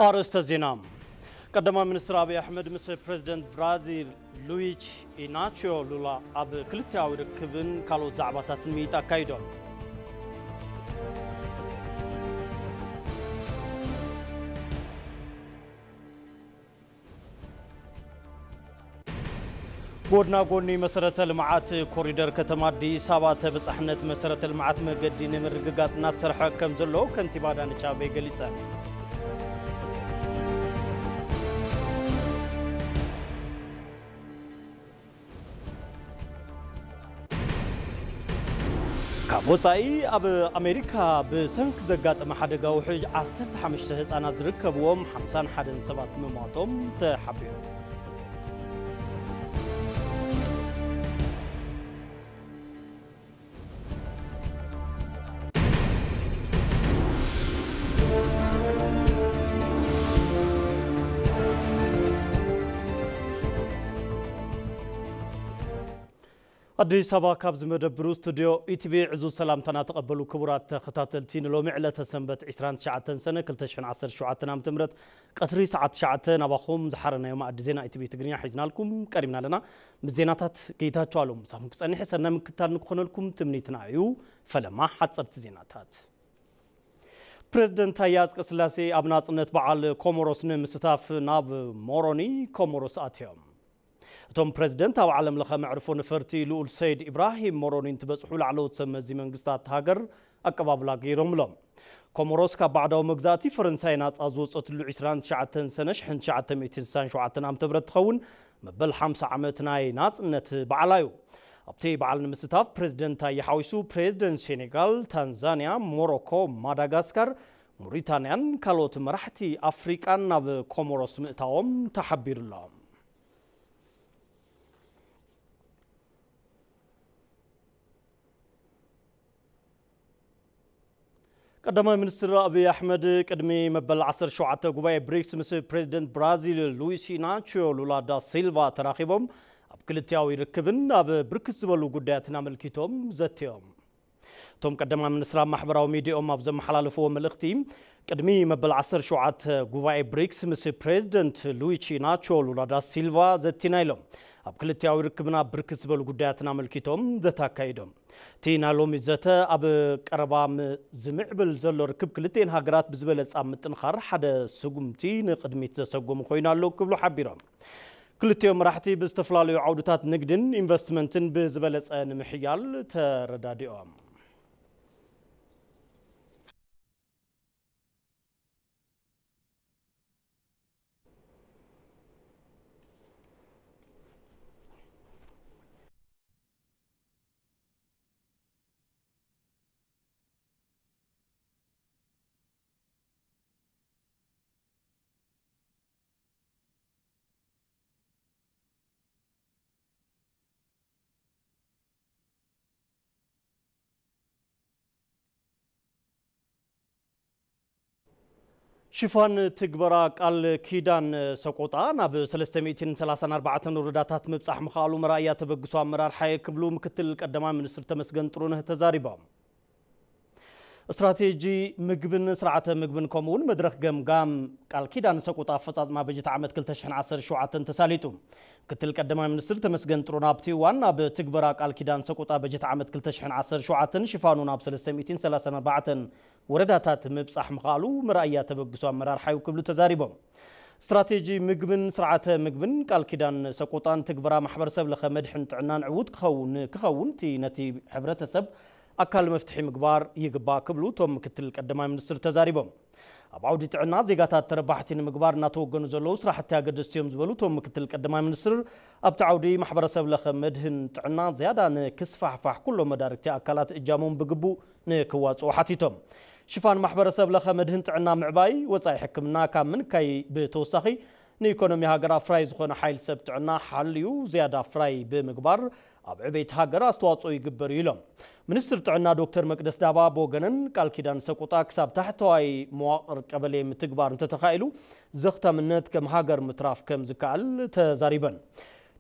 ኣርእስተ ዜና። ቀዳማይ ሚኒስትር ኣብይ ኣሕመድ ምስ ፕሬዚደንት ብራዚል ሉዊጅ ኢናቺዮ ሉላ ኣብ ክልቲኣዊ ርክብን ካልኦት ዛዕባታትን ምይይጥ ኣካይዶም። ጎድና ጎኒ መሰረተ ልምዓት ኮሪደር ከተማ ኣዲስ ኣበባ፣ ተበፃሕነት መሰረተ ልምዓት መገዲ ንምርግጋፅ እናተሰርሐ ከም ዘሎ ከንቲባ ኣዳነች ኣቤቤ ገሊፀን። ካብ ወጻኢ፣ ኣብ ኣሜሪካ ብሰንኪ ዘጋጠመ ሓደጋ ውሕጅ ዓሰርተ ሓሙሽተ ህጻናት ዝርከብዎም ሓምሳን ሓደን ሰባት ምሟቶም ተሓቢሩ። ኣዲስ ኣበባ፣ ካብ ዝመደብሩ ስቱድዮ ኢቲቪ ዕዙዝ ሰላምታና ተቐበሉ። ክቡራት ተኸታተልቲ፣ ንሎሚ ዕለተ ሰንበት ዕስራን ትሽዓተን ሰነ ክልተ ሽሕን ዓሰርተ ሸውዓተን ዓመተ ምህረት ቀትሪ ሰዓት ትሽዓተ ናባኹም ዝሓረናዮ መኣዲ ዜና ኢቲቪ ትግርኛ ሒዝናልኩም ቀሪብና ኣለና። ምስ ዜናታት ጌታቸው ኣለሙ ምሳኹም ክጸንሕ ሰናይ ምክትታል ንክኾነልኩም ትምኒትና እዩ። ፈለማ ሓጸርቲ ዜናታት። ፕሬዝደንት ታየ ኣጽቀስላሴ ኣብ ናጽነት በዓል ኮሞሮስ ንምስታፍ ናብ ሞሮኒ ኮሞሮስ ኣትዮም። እቶም ፕሬዝደንት ኣብ ዓለም ለኸ መዕርፎ ነፈርቲ ልኡል ሰይድ ኢብራሂም ሞሮኒ እንትበጽሑ፣ ላዕለዎት ሰብ መዚ መንግስታት ሃገር ኣቀባብላ ገይሮምሎም። ኮሞሮስ ካብ ባዕዳዊ መግዛእቲ ፈረንሳይ ናጻ ዝወጸትሉ ዕስራን ትሽዓተን ሰነ ሽሕን ትሽዓተ ሚእትን ስሳን ሸውዓተን ዓመተ ምህረት ትኸውን፣ መበል ሓምሳ ዓመት ናይ ናጽነት በዓላ እዩ። ኣብቲ በዓል ንምስታፍ ፕሬዝደንት ታየ ሓዊሱ ፕሬዝደንት ሴኔጋል፣ ታንዛንያ፣ ሞሮኮ፣ ማዳጋስካር፣ ሞሪታንያን ካልኦት መራሕቲ ኣፍሪቃን ናብ ኮሞሮስ ምእታዎም ተሓቢሩ ኣሎ። ቀዳማይ ሚኒስትር ኣብይ ኣሕመድ ቅድሚ መበል ዓሰርተ ሸውዓተ ጉባኤ ብሪክስ ምስ ፕሬዚደንት ብራዚል ሉዊስ ኢናቺዮ ሉላ ዳ ሲልቫ ተራኺቦም ኣብ ክልቲኣዊ ርክብን ኣብ ብርክት ዝበሉ ጉዳያትን ኣመልኪቶም ዘትዮም። እቶም ቀዳማይ ሚኒስትር ኣብ ማሕበራዊ ሚዲያኦም ኣብ ዘመሓላለፍዎ መልእኽቲ፣ ቅድሚ መበል ዓሰርተ ሸውዓተ ጉባኤ ብሪክስ ምስ ፕሬዚደንት ሉዊስ ኢናቺዮ ሉላ ዳ ሲልቫ ዘቲና ኢሎም። ኣብ ክልቲኣዊ ርክብን ኣብ ብርክት ዝበሉ ጉዳያትን ኣመልኪቶም ዘተ ኣካይዶም። እቲ ናይ ሎሚ ዘተ ኣብ ቀረባ ም-፣ ዝምዕብል ዘሎ ርክብ ክልቲኤን ሃገራት ብዝበለጸ ኣብ ምጥንኻር ሓደ ስጉምቲ ንቕድሚት ዘሰጎመ ኮይኑ ኣሎ ክብሉ ሓቢሮም። ክልቲኦም መራሕቲ ብዝተፈላለዩ ዓውድታት ንግድን ኢንቨስትመንትን ብዝበለጸ ንምሕያል ተረዳዲኦም። ሽፋን ትግበራ ቃል ኪዳን ሰቆጣ ናብ ሰለስተ ሚእትን ሰላሳን ኣርባዕተን ወረዳታት ምብጻሕ ምኽኣሉ መርኣያ ተበግሶ ኣመራርሓ እየ ክብሉ ምክትል ቀዳማይ ሚኒስትር ተመስገን ጥሩነህ ተዛሪቦም። ስትራቴጂ ምግብን ስርዓተ ምግብን ከምኡ እውን መድረኽ ገምጋም ቃል ኪዳን ሰቆጣ ኣፈጻጽማ በጀት ዓመት ክልተ ሽሕን ዓሰርተ ሸውዓተን ተሳሊጡ። ምክትል ቀዳማይ ሚኒስትር ተመስገን ጥሩነህ ኣብቲ እዋን ኣብ ትግበራ ቃል ኪዳን ሰቆጣ በጀት ዓመት ክልተ ሽሕን ዓሰርተ ሸውዓተን ሽፋኑ ናብ ሰለስተ ሚእትን ሰላሳን ኣርባዕተን ወረዳታት ምብጻሕ ምኽኣሉ መርኣያ ተበግሶ ኣመራርሓ እዩ ክብሉ ተዛሪቦም። ስትራቴጂ ምግብን ስርዓተ ምግብን ቃል ኪዳን ሰቆጣን ትግበራ ማሕበረሰብ ለኸ መድሕን ጥዕናን ዕዉት ክኸውን፣ ክኸውን እቲ ነቲ ሕብረተሰብ ኣካል መፍትሒ ምግባር ይግባእ ክብሉ እቶም ምክትል ቀዳማይ ሚኒስትር ተዛሪቦም። ኣብ ዓውዲ ጥዕና ዜጋታት ተረባሕቲ ንምግባር እናተወገኑ ዘለዉ ስራሕቲ ኣገደስቲ እዮም ዝበሉ እቶም ምክትል ቀዳማይ ሚኒስትር፣ ኣብቲ ዓውዲ ማሕበረሰብ ለኸ መድህን ጥዕና ዝያዳ ንክስፋሕፋሕ ኩሎም መዳርግቲ ኣካላት እጃሞም ብግቡእ ንክዋፅኡ ሓቲቶም። ሽፋን ማሕበረሰብ ለኸ መድህን ጥዕና ምዕባይ፣ ወፃኢ ሕክምና ካብ ምንካይ ብተወሳኺ ንኢኮኖሚ ሃገር ኣፍራይ ዝኾነ ሓይል ሰብ ጥዕና ሓልዩ ዝያዳ ኣፍራይ ብምግባር ኣብ ዕቤት ሃገር ኣስተዋፅኦ ይግበር እዩ ኢሎም። ሚኒስትር ጥዕና ዶክተር መቅደስ ዳባ ብወገነን ቃል ኪዳን ሰቆጣ ክሳብ ታሕተዋይ መዋቕር ቀበሌ ምትግባር እንተተኻኢሉ ዘኽታምነት ከም ሃገር ምትራፍ ከም ዝከኣል ተዛሪበን።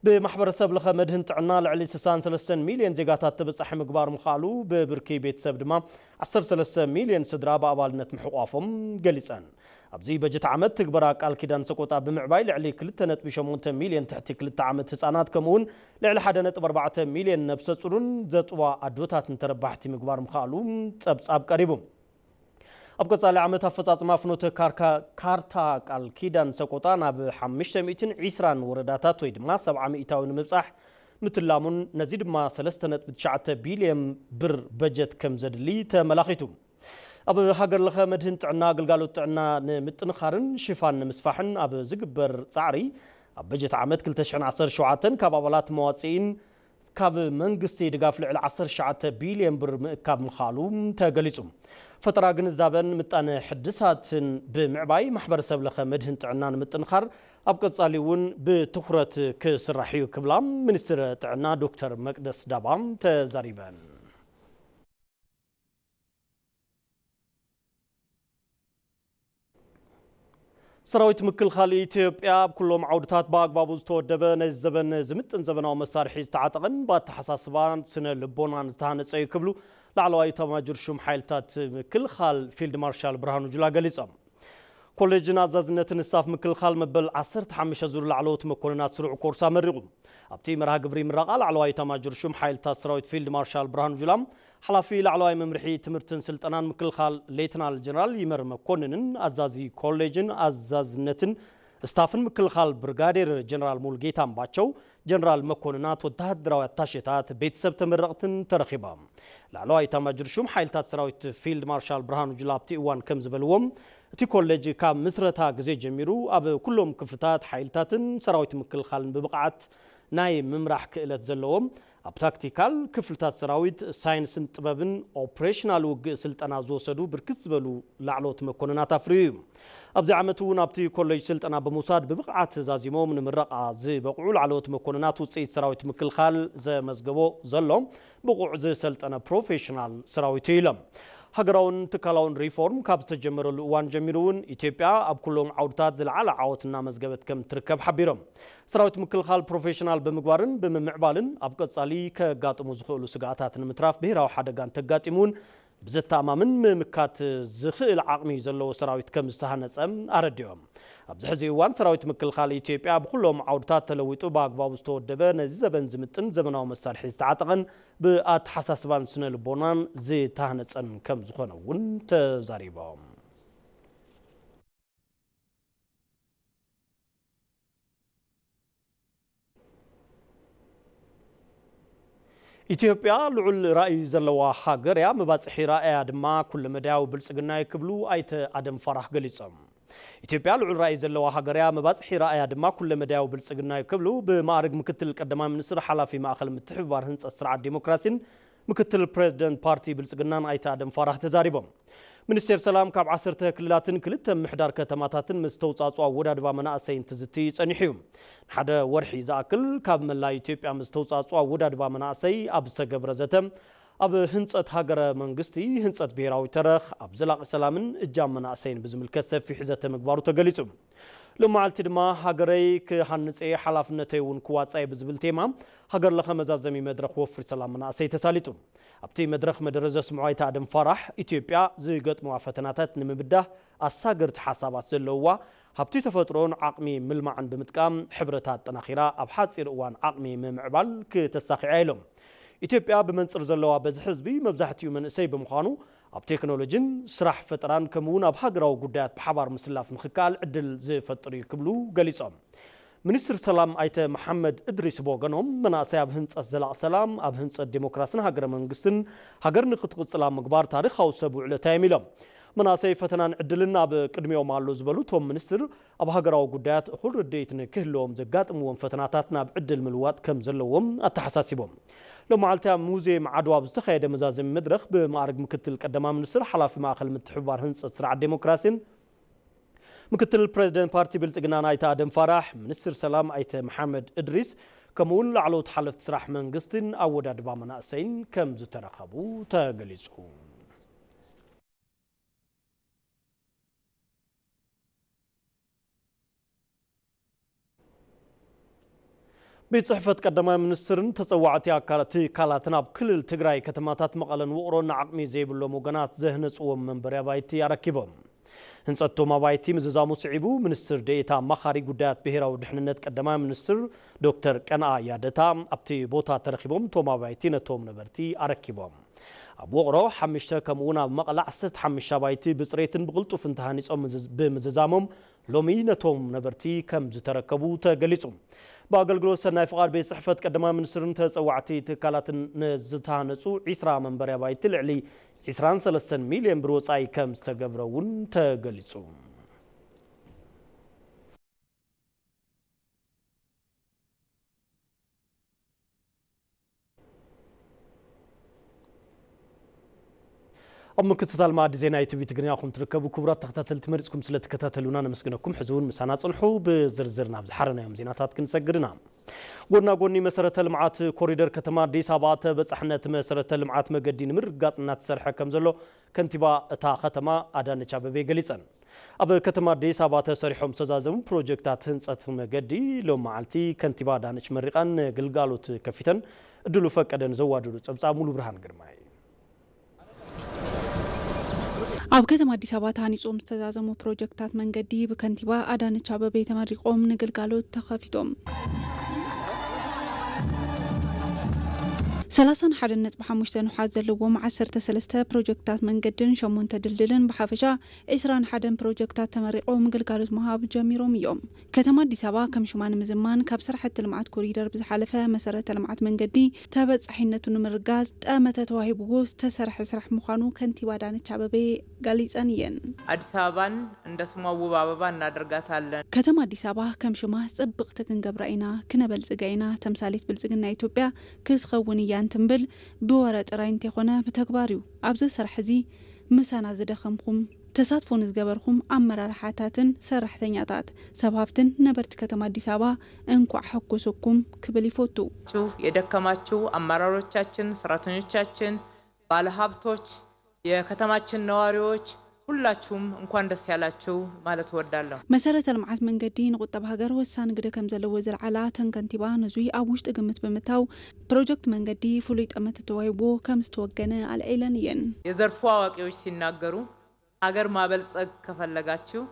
ብማሕበረሰብ ለኸ መድህን ጥዕና ልዕሊ ስሳን ሰለስተን ሚልዮን ዜጋታት ተበጻሒ ምግባር ምኽኣሉ፣ ብብርኪ ቤተሰብ ድማ ዓሰርተ ሰለስተ ሚልዮን ስድራ ብኣባልነት ምሕቋፎም ገሊጸን። ኣብዚ በጀት ዓመት ትግበራ ቃል ኪዳን ሰቆጣ ብምዕባይ ልዕሊ ክልተ ነጥቢ ሸሞንተ ሚልዮን ትሕቲ ክልተ ዓመት ህጻናት፣ ከምኡውን ልዕሊ ሓደ ነጥቢ ኣርባዕተ ሚልዮን ነብሰ ጹርን ዘጥዋ ኣዶታትን ተረባሕቲ ምግባር ምኽኣሉ ጸብጻብ ቀሪቡ። ኣብ ቀጻሊ ዓመት ኣፈጻጽማ ፍኖተ ካርካ-፣ ካርታ ቃል ኪዳን ሰቆጣ ናብ ሓሙሽተ ሚእትን ዕስራን ወረዳታት ወይ ድማ ሰብዓ ሚእታዊ ንምብጻሕ ምትላሙን፣ ነዚ ድማ ሰለስተ ነጥቢ ትሽዓተ ቢልዮን ብር በጀት ከም ዘድሊ ተመላኺቱ። ኣብ ሃገር ለኸ መድህን ጥዕና፣ ኣገልጋሎት ጥዕና ንምጥንኻርን ሽፋን ንምስፋሕን ኣብ ዝግበር ጻዕሪ፣ ኣብ በጀት ዓመት ክልተ ሽሕን ዓሰርተ ሸውዓተን ካብ ኣባላት መዋጽኢን ካብ መንግስቲ ድጋፍ ልዕሊ ዓሰርተ ትሽዓተ ቢልዮን ብር ምእካብ ምኽኣሉ ተገሊጹ። ፈጠራ ግንዛበን ምጣነ ሕድሳትን ብምዕባይ፣ ማሕበረሰብ ለኸ መድህን ጥዕና ንምጥንኻር ኣብ ቀጻሊ እውን ብትኹረት ክስራሕ እዩ ክብላ ሚኒስትር ጥዕና ዶክተር መቅደስ ዳባ ተዛሪበን። ሰራዊት ምክልኻል ኢትዮጵያ ኣብ ኩሎም ዓውድታት ብኣግባቡ ዝተወደበ፣ ነዚ ዘበን ዝምጥን ዘበናዊ መሳርሒ ዝተዓጠቐን ብኣተሓሳስባን ስነ ልቦናን ዝተሃነጸ እዩ ክብሉ ላዕለዋይ ኤታማዦር ሹም ሓይልታት ምክልኻል ፊልድ ማርሻል ብርሃኑ ጁላ ገሊጾም። ኮሌጅን ኣዛዝነትን ስታፍ ምክልኻል መበል ዓሰርተ ሓሙሽተ ዙር ላዕለዎት መኮንናት ስሩዕ ኮርስ ኣመሪቑ። ኣብቲ መርሃ ግብሪ ምረቓ ላዕለዋይ ኤታማዦር ሹም ሓይልታት ሰራዊት ፊልድ ማርሻል ብርሃኑ ጁላ፣ ሓላፊ ላዕለዋይ መምርሒ ትምህርትን ስልጠናን ምክልኻል ሌተናል ጀነራል ይመር መኮንንን ኣዛዚ ኮሌጅን ኣዛዝነትን ስታፍን ምክልኻል ብርጋዴር ጀነራል ሙሉጌታ ኣምባቸው፣ ጀነራል መኮንናት፣ ወተሃደራዊ ኣታሼታት፣ ቤተሰብ ተመረቕትን ተረኺቦም። ላዕለዋይ ኤታማዦር ሹም ሓይልታት ሰራዊት ፊልድ ማርሻል ብርሃኑ ጁላ ኣብቲ እዋን ከም ዝበልዎም፣ እቲ ኮሌጅ ካብ ምስረታ ግዜ ጀሚሩ ኣብ ኩሎም ክፍልታት ሓይልታትን ሰራዊት ምክልኻልን ብብቕዓት ናይ ምምራሕ ክእለት ዘለዎም፣ ኣብ ታክቲካል ክፍልታት ሰራዊት ሳይንስን ጥበብን ኦፕሬሽናል ውግእ ስልጠና ዝወሰዱ ብርክት ዝበሉ ላዕለዎት መኮንናት ኣፍርዩ እዩ። ኣብዚ ዓመት እውን ኣብቲ ኮሌጅ ስልጠና ብምውሳድ ብብቕዓት ዛዚሞም ንምረቓ ዝበቕዑ ላዕለዎት መኮንናት ውፅኢት ሰራዊት ምክልኻል ዘመዝገቦ ዘሎ ብቑዕ ዝሰልጠነ ፕሮፌሽናል ሰራዊት እዩ ኢሎም። ሃገራውን ትካላውን ሪፎርም ካብ ዝተጀመረሉ እዋን ጀሚሩ እውን ኢትዮጵያ ኣብ ኩሎም ዓውድታት ዝለዓለ ዓወት እናመዝገበት ከም ትርከብ ሓቢሮም። ሰራዊት ምክልኻል ፕሮፌሽናል ብምግባርን ብምምዕባልን ኣብ ቀጻሊ ከጋጥሙ ዝኽእሉ ስግኣታት ንምትራፍ ብሄራዊ ሓደጋ እንተጋጢሙ እውን ብዘተኣማምን ምምካት ዝኽእል ዓቕሚ ዘለዎ ሰራዊት ከም ዝተሃነጸ ኣረዲኦም። ኣብዚ ሕዚ እዋን ሰራዊት ምክልኻል ኢትዮጵያ ብኩሎም ዓውድታት ተለዊጡ ብኣግባቡ ዝተወደበ፣ ነዚ ዘበን ዝምጥን ዘመናዊ መሳርሒ ዝተዓጠቐን ብኣተሓሳስባን ስነ ልቦናን ዝተሃነጸን ከም ዝኾነ እውን ተዛሪቦም። ኢትዮጵያ ልዑል ራእይ ዘለዋ ሃገር እያ፣ መባፅሒ ራእያ ድማ ኩለመዳያዊ ብልፅግና እዩ ክብሉ ኣይተ ኣደም ፋራህ ገሊፆም። ኢትዮጵያ ልዑል ራእይ ዘለዋ ሃገር እያ፣ መባፅሒ ራእያ ድማ ኩለመዳያዊ ብልፅግና እዩ ክብሉ ብማዕርግ ምክትል ቀዳማይ ሚኒስትር ሓላፊ ማእኸል ምትሕብባር ህንፀት ስርዓት ዲሞክራሲን ምክትል ፕሬዝደንት ፓርቲ ብልፅግናን ኣይተ ኣደም ፋራህ ተዛሪቦም። ሚኒስቴር ሰላም ካብ ዓሰርተ ክልላትን ክልተ ምምሕዳር ከተማታትን ምስ ተውፃፅኦ ኣወዳድባ መናእሰይ እንትዝቲ ፀኒሑ እዩ። ንሓደ ወርሒ ዝኣክል ካብ መላእ ኢትዮጵያ ምስ ተውፃፅኦ ኣወዳድባ መናእሰይ ኣብ ዝተገብረ ዘተ፣ ኣብ ህንፀት ሃገረ መንግስቲ፣ ህንፀት ብሄራዊ ተረኽ፣ ኣብ ዘላቒ ሰላምን እጃም መናእሰይን ብዝምልከት ሰፊሕ ዘተ ምግባሩ ተገሊፁ። ሎማዓልቲ ድማ ሃገረይ ክሃንፅ እየ፣ ሓላፍነተይ እውን ክዋፃእ እየ ብዝብል ቴማ ሃገር ለኸ መዛዘሚ መድረኽ ወፍሪ ሰላም መናእሰይ ተሳሊጡ። ኣብቲ መድረኽ መደረ ዘስምዑ ኣይተ ኣደም ፋራሕ፣ ኢትዮጵያ ዝገጥምዋ ፈተናታት ንምብዳህ ኣሳገርቲ ሓሳባት ዘለውዋ፣ ሃብቲ ተፈጥሮን ዓቕሚ ምልማዕን ብምጥቃም ሕብረታ ኣጠናኺራ ኣብ ሓፂር እዋን ዓቕሚ ምምዕባል ክተሳኺዓ ኢሎም። ኢትዮጵያ ብመንፅር ዘለዋ በዝሒ ህዝቢ መብዛሕትኡ መንእሰይ ብምዃኑ፣ ኣብ ቴክኖሎጂን ስራሕ ፈጠራን ከምኡ እውን ኣብ ሃገራዊ ጉዳያት ብሓባር ምስላፍ ንኽከኣል ዕድል ዝፈጥር እዩ ክብሉ ገሊፆም። ሚኒስትር ሰላም ኣይተ መሓመድ እድሪስ ብወገኖም፣ መናእሰይ ኣብ ህንፀት ዘላቒ ሰላም፣ ኣብ ህንፀት ዴሞክራስን ሃገረ መንግስትን ሃገር ንክትቕፅል ኣብ ምግባር ታሪኻዊ ሰብ ውዕለታ እዮም ኢሎም። መናእሰይ ፈተናን ዕድልን ኣብ ቅድሚኦም ኣሎ ዝበሉ እቶም ሚኒስትር፣ ኣብ ሃገራዊ ጉዳያት እኹል ርድኢት ንክህልዎም ዘጋጥምዎም ፈተናታት ናብ ዕድል ምልዋጥ ከም ዘለዎም ኣተሓሳሲቦም። ሎማዓልቲ ኣብ ሙዚየም ዓድዋ ኣብ ዝተኻየደ መዛዘሚ መድረኽ ብማዕርግ ምክትል ቀዳማይ ሚኒስትር ሓላፊ ማእኸል ምትሕብባር ህንፀት ስርዓት ዴሞክራሲን ምክትል ፕሬዝደንት ፓርቲ ብልፅግናን ኣይተ ኣደም ፋራሕ፣ ሚኒስትር ሰላም ኣይተ መሓመድ እድሪስ ከምኡውን ላዕለዎት ሓለፍቲ ስራሕ መንግስትን ኣወዳድባ መናእሰይን ከም ዝተረኸቡ ተገሊፁ። ቤት ጽሕፈት ቀዳማይ ሚኒስትርን ተጸዋዕቲ ኣካላት ትካላትን ኣብ ክልል ትግራይ ከተማታት መቐለን ውቕሮን ዓቕሚ ዘይብሎም ወገናት ዘህነጽዎም መንበሪ ኣባይቲ ኣረኪቦም። ህንጸቶም ኣባይቲ ምዝዛሙ ስዒቡ፣ ሚኒስትር ዴኤታ ኣማኻሪ ጉዳያት ብሔራዊ ድሕንነት ቀዳማይ ሚኒስትር ዶክተር ቀንኣ ያደታ ኣብቲ ቦታ ተረኺቦም፣ እቶም ኣባይቲ ነቶም ነበርቲ ኣረኪቦም። ኣብ ውቕሮ ሓሙሽተ፣ ከምኡ እውን ኣብ መቐለ ዓሰርተ ሓሙሽተ ኣባይቲ ብፅሬትን ብቕልጡፍን ተሃኒጾም ብምዝ-፣ ብምዝዛሞም፣ ሎሚ ነቶም ነበርቲ ከም ዝተረከቡ ተገሊጹ። ብኣገልግሎት ሰናይ ፍቓድ ቤት ጽሕፈት ቀዳማይ ሚኒስትርን ተጸዋዕቲ ትካላትን ንዝተሃነጹ ዒስራ መንበሪ ኣባይቲ ልዕሊ ዒስራን ሰለስተን ሚልዮን ብር ወጻኢ ከም ዝተገብረ እውን ተገሊጹ። ኣብ ምክትታል መኣዲ ዜና ኢቲቪ ትግርኛ ኢኹም ትርከቡ። ክቡራት ተኸታተልቲ፣ መሪጽኩም ስለ ትከታተሉና ነመስግነኩም። ሕዚ እውን ምሳና ጽንሑ። ብዝርዝር ናብ ዝሓረናዮም ዜናታት ክንሰግድ ኢና። ጎና ጎኒ መሰረተ ልምዓት ኮሪደር ከተማ ኣዲስ ኣበባ፣ ተበጻሕነት መሰረተ ልምዓት መገዲ ንምርግጋጽ እናተሰርሐ ከም ዘሎ ከንቲባ እታ ከተማ ኣዳነች ኣበቤ ገሊጸን። ኣብ ከተማ ኣዲስ ኣበባ ተሰሪሖም ዝተዛዘሙ ፕሮጀክታት ህንጸት መገዲ ሎም መዓልቲ ከንቲባ ኣዳነች መሪቓን ንግልጋሎት ከፊተን። እድሉ ፈቀደ ንዘዋደዶ ጸብጻብ ሙሉ ብርሃን ግርማይ። ኣብ ከተማ ኣዲስ ኣበባ ተሃኒጾም ዝተዛዘሙ ፕሮጀክታት መንገዲ ብከንቲባ ኣዳነች ኣበቤ ተመሪቖም ንግልጋሎት ተኸፊቶም። ሰላሳን ሓደን ነጥቢ ሓሙሽተ ንውሓት ዘለዎም ዓሰርተ ሰለስተ ፕሮጀክታት መንገድን ሸሞንተ ድልድልን ብሓፈሻ ዒስራን ሓደን ፕሮጀክታት ተመሪቖም ግልጋሎት ምሃብ ጀሚሮም እዮም። ከተማ ኣዲስ ኣበባ ከም ሽማ ንምዝማን ካብ ስራሕቲ ልምዓት ኮሪደር ብዝሓለፈ መሰረተ ልምዓት መንገዲ ተበጻሒነቱ ንምርጋዝ ጠመተ ተዋሂብዎ ዝተሰርሐ ስራሕ ምዃኑ ከንቲባ ኣዳነች ኣበቤ ገሊጸን እየን። አዲስ አበባን እንደ ስሟ ውብ አበባ እናደርጋታለን። ከተማ ኣዲስ ኣበባ ከም ሽማ ጽብቕቲ ክንገብራ ኢና፣ ክነበልጽጋ ኢና፣ ተምሳሌት ብልጽግና ኢትዮጵያ ክትኸውን እያ እንትንብል ብወረ ጥራይ እንተይኮነ ብተግባር እዩ። ኣብዚ ስራሕ እዚ ምሳና ዝደኸምኩም፣ ተሳትፎ ንዝገበርኩም ኣመራርሓታትን ሰራሕተኛታት፣ ሰብ ሃፍትን ነበርቲ ከተማ ኣዲስ ኣበባ እንኳዕ ሐጎሰኩም ክብል ይፈቱ። የደከማችሁ አመራሮቻችን፣ ሰራተኞቻችን፣ ባለሀብቶች፣ የከተማችን ነዋሪዎች ሁላችሁም እንኳን ደስ ያላችሁ ማለት እወዳለሁ። መሰረተ ልምዓት መንገዲ ንቁጠባ ሃገር ወሳኒ ግደ ከም ዘለዎ ዝለዓላ እተን ከንቲባ፣ ነዙይ ኣብ ውሽጢ ግምት ብምታው ፕሮጀክት መንገዲ ፍሉይ ጠመተ ተዋሂብዎ ከም ዝተወገነ ኣልዒለን እየን። የዘርፉ አዋቂዎች ሲናገሩ ሀገር ማበልጸግ ከፈለጋችሁ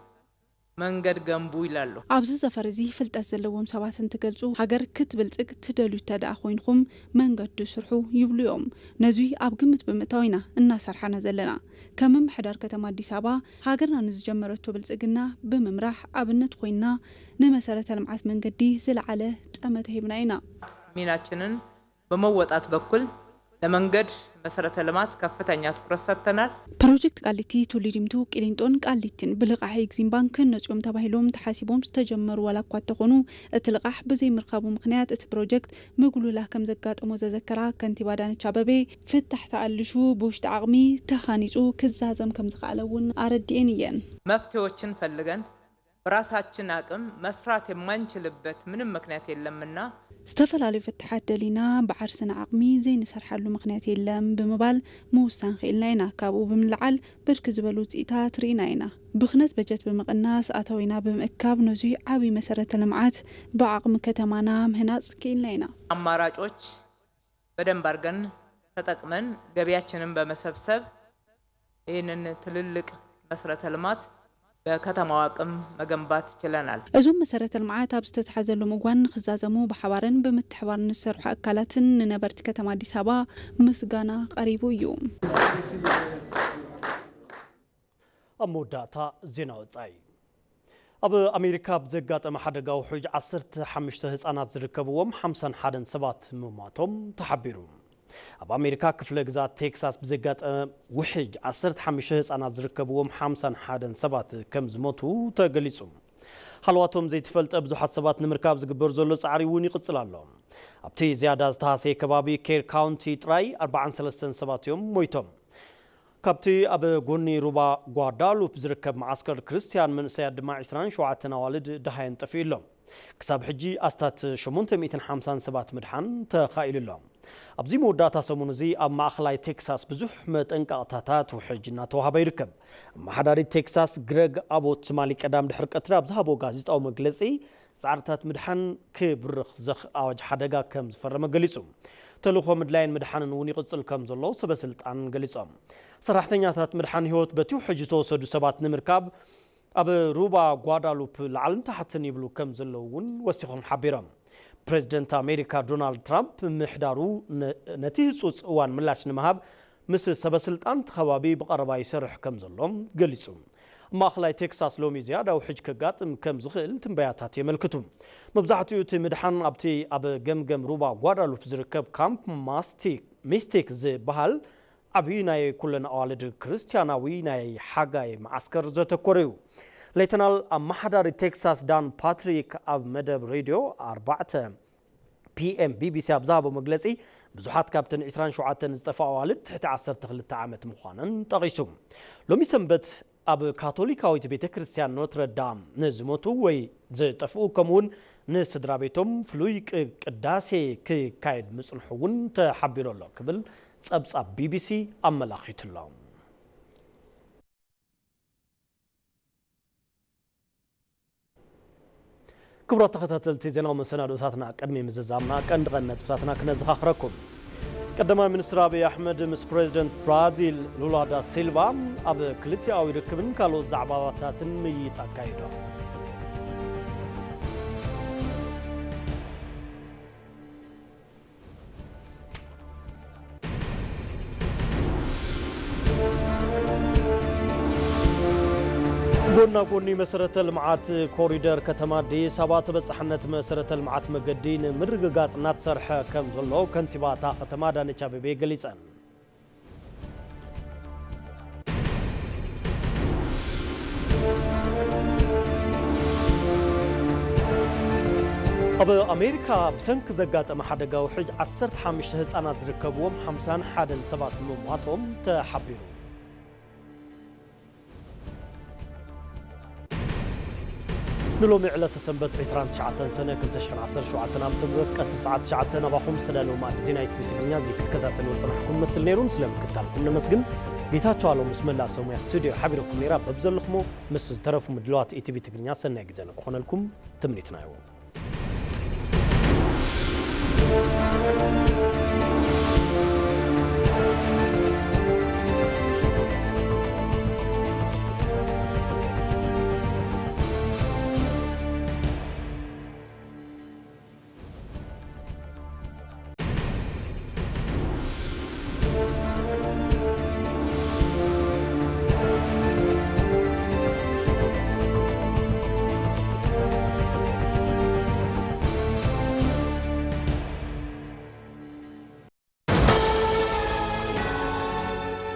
መንገድ ገንቡ ይላሉ። ኣብዚ ዘፈር እዚ ፍልጠት ዘለዎም ሰባት እንትገልጹ፣ ሃገር ክትብልጽግ ትደልዩ እንተ ደኣ ኮይንኹም መንገዱ ስርሑ ይብሉ እዮም። ነዙይ ኣብ ግምት ብምእታው ኢና እናሰርሓና ዘለና። ከም ምምሕዳር ከተማ ኣዲስ ኣበባ ሃገርና ንዝጀመረቶ ብልጽግና ብምምራሕ ኣብነት ኮይንና ንመሰረተ ልምዓት መንገዲ ዝለዓለ ጠመተ ሂብና ኢና። ሚናችንን በመወጣት በኩል ለመንገድ መሰረተ ልማት ከፍተኛ ትኩረት ሰጥተናል። ፕሮጀክት ቃሊቲ ቱሊ ዲምቱ ቂሊንጦን ቃሊቲን ብልቓሕ ኤግዚም ባንክ ክህነፁ እዮም ተባሂሎም ተሓሲቦም ዝተጀመሩ ዋላ እኳ እንተኾኑ፣ እቲ ልቓሕ ብዘይምርካቡ ምኽንያት እቲ ፕሮጀክት ምጉልላህ ከም ዘጋጠሞ ዘዘከራ ከንቲባ ኣዳነች ኣበቤ፣ ፍታሕ ተኣልሹ ብውሽጢ ዓቕሚ ተሃኒፁ ክዛዘም ከም ዝኸኣለ እውን ኣረዲኤን እየን። መፍትሄዎችን ፈልገን በራሳችን አቅም መስራት የማንችልበት ምንም ምክንያት የለምና። ዝተፈላለዩ ፍትሓት ደሊና ብዓርስና ዓቕሚ ዘይንሰርሓሉ ምኽንያት የለን ብምባል ምውሳን ክኢልና ኢና። ካብኡ ብምልዓል ብርክት ዝበሉ ውፅኢታት ርኢና ኢና። ብኽነት በጀት ብምቕናስ፣ ኣታዊና ብምእካብ ነዙይ ዓብዪ መሰረተ ልምዓት ብዓቕሚ ከተማና ምህናፅ ክኢልና ኢና። አማራጮች በደንብ አድርገን ተጠቅመን ገቢያችንን በመሰብሰብ ይህንን ትልልቅ መሰረተ ልማት በከተማው አቅም መገንባት ችለናል። እዞም መሰረተ ልምዓት ኣብ ዝተተሓዘሎም እዋን ንክዛዘሙ ብሓባርን ብምትሕባር ንዝሰርሑ ኣካላትን ንነበርቲ ከተማ ኣዲስ ኣበባ ምስጋና ቀሪቡ እዩ። ኣብ መወዳእታ ዜና ወጻኢ። ኣብ ኣሜሪካ ብዘጋጠመ ሓደጋ ውሑጅ ዓሰርተ ሓሙሽተ ህጻናት ዝርከብዎም ሓምሳን ሓደን ሰባት ምሟቶም ተሓቢሩ። ኣብ ኣሜሪካ ክፍለ ግዛት ቴክሳስ ብዘጋጠመ ውሕጅ ዓሰርተ ሓሙሽተ ህጻናት ዝርከብዎም ሓምሳን ሓደን ሰባት ከም ዝሞቱ ተገሊጹ። ሃለዋቶም ዘይተፈልጠ ብዙሓት ሰባት ንምርካብ ዝግበር ዘሎ ጻዕሪ እውን ይቕጽል ኣሎ። ኣብቲ ዝያዳ ዝተሃሰየ ከባቢ ኬር ካውንቲ ጥራይ ኣርባዓን ሰለስተን ሰባት እዮም ሞይቶም። ካብቲ ኣብ ጎኒ ሩባ ጓዳሉፕ ዝርከብ መዓስከር ክርስትያን መንእሰያት ድማ ዕስራን ሸውዓተን ኣዋልድ ደሃየን ጠፊኡ ኣሎ። ክሳብ ሕጂ ኣስታት ሸሞንተ ሚእትን ሓምሳን ሰባት ምድሓን ተኻኢሉ ኣሎ። ኣብዚ መወዳእታ ሰሙን እዚ ኣብ ማእኸላይ ቴክሳስ ብዙሕ መጠንቀቕታታት ውሕጅ እናተዋህበ ይርከብ። ኣመሓዳሪ ቴክሳስ ግረግ ኣቦት ትማሊ ቀዳም ድሕሪ ቀትሪ ኣብ ዝሃቦ ጋዜጣዊ መግለጺ፣ ጻዕርታት ምድሓን ክብርኽ ዘኽ ኣዋጅ ሓደጋ ከም ዝፈረመ ገሊጹ። ተልእኾ ምድላይን ምድሓንን እውን ይቕጽል ከም ዘሎ ሰበ ስልጣን ገሊጾም። ሰራሕተኛታት ምድሓን ህይወት በቲ ውሕጅ ዝተወሰዱ ሰባት ንምርካብ ኣብ ሩባ ጓዳሉፕ ላዕልን ታሕትን ይብሉ ከም ዘለዉ እውን ወሲኾም ሓቢሮም። ፕሬዚደንት ኣሜሪካ ዶናልድ ትራምፕ ምሕዳሩ ነ-፣ ነቲ ህጹጽ እዋን ምላሽ ንምሃብ ምስ ሰበ ስልጣን እቲ ከባቢ ብቐረባ ይሰርሕ ከም ዘሎ ገሊጹ። ኣብ ማእኸላይ ቴክሳስ ሎሚ ዝያዳ ውሕጅ ከጋጥም ከም ዝኽእል ትንበያታት የመልክቱ። መብዛሕትኡ እቲ ምድሓን ኣብቲ ኣብ ገምገም ሩባ ጓዳሉፕ ዝርከብ ካምፕ ማስቲክ፣ ሚስቲክ ዝበሃል ዓብዪ ናይ ኩለን ኣዋልድ ክርስትያናዊ ናይ ሓጋይ መዓስከር ዘተኮረ እዩ። ሌተናል ኣመሓዳሪ ቴክሳስ ዳን ፓትሪክ ኣብ መደብ ሬድዮ ኣርባዕተ ፒ ኤም ቢ ቢ ሲ ኣብ ዝሃቦ መግለጺ፣ ብዙሓት ካብተን ዕስራን ሸውዓተን ዝጠፍኣ ኣዋልድ ትሕቲ ዓሰርተ ክልተ ዓመት ምዃነን ጠቒሱ። ሎሚ ሰንበት ኣብ ካቶሊካዊት ቤተ ክርስቲያን ኖትረ ዳም ንዝሞቱ ወይ ዝጠፍኡ፣ ከምኡውን ንስድራ ቤቶም ፍሉይ ቅ-፣ ቅዳሴ ክካየድ ምጽንሑ እውን ተሓቢሩ ኣሎ ክብል ጸብጻብ ቢ ቢ ሲ ኣመላኺቱ ኣሎ። ክቡራት ተኸታተልቲ ዜናዊ መሰናዶታትና፣ ቅድሚ ምዝዛምና ቀንዲ ቀንዲ ነጥብታትና ክነዘኻኽረኩም። ቀዳማይ ሚኒስትር ኣብይ ኣሕመድ ምስ ፕሬዚደንት ብራዚል ሉላ ዳ ሲልቫ ኣብ ክልቲኣዊ ርክብን ካልኦት ዛዕባታትን ምይይጥ ኣካይዶም። ጎና ጎኒ መሰረተ ልምዓት ኮሪደር ከተማ ኣዲስ ኣበባ፣ ተበፃሕነት መሰረተ ልምዓት መገዲ ንምርግጋፅ እናተሰርሐ ከም ዘሎ ከንቲባ እታ ከተማ ኣዳነች ኣቤቤ ገሊፀን። ኣብ ኣሜሪካ ብሰንኪ ዘጋጠመ ሓደጋ ውሕጅ ዓሰርተ ሓሙሽተ ህፃናት ዝርከብዎም ሓምሳን ሓደን ሰባት ምሟቶም ተሓቢሩ። ንሎሚ ዕለተ ሰንበት ዕስራን ትሽዓተን ሰነ ክልተ ሽሕን ዓሰርተ ሸውዓተን ዓመተ ምህረት ቀትሪ ሰዓት ትሽዓተ ናባኹም ዝተዳለወ መኣዲ ዜና ኢቲቪ ትግርኛ እዚ ክትከታተልዎ ዝጸናሕኩም መስል ነይሩ። ስለ ምክትታልኩም ነመስግን። ጌታቸው ኣለው ምስ መላእ ሰብ ሙያ ስቱድዮ ሓቢረኩም ነይራ። በብዘለኹሞ ምስ ዝተረፉ ምድላዋት ኢቲቪ ትግርኛ ሰናይ ግዜ ንክኾነልኩም ትምኒትና እዩ።